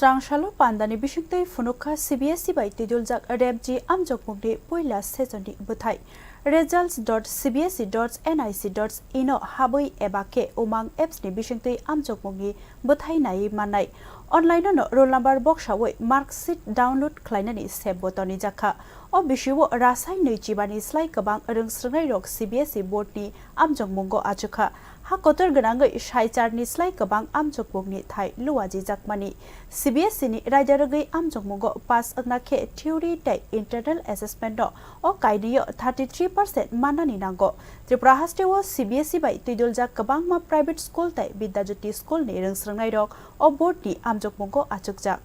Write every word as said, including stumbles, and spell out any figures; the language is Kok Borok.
Swrang salo pandani bisingtwi phunukha C B S E bai twiduljak Remji amjokmungni puila session ni bwthai. Results dot C B S E dot N I C dot in o habwi eba khe Umang apps ni bisingtwi amjokmungni bwthai naiwi mannai. Online no roll number boksawi mark sheet download khlainani sep bo tonijakha. O bisio rasai nwi chibani slai kwbang rwngsrwngnairok C B S E board ni amjokmungo achukha. Ha kotor gwnangwi saicharni slai kwbang amjokmungni thai luajijakmani. C B S E ni raida rwgwi amjokmungo pass wngna khe theory tei internal assessment no o kainwio thirty three percent mannani nango. Tripura hasteo C B S E bai twiduljak kwbangma private school tei Bidya Jyoti school ni rwngsrwngnairok o board ni amjokmungo achukjak.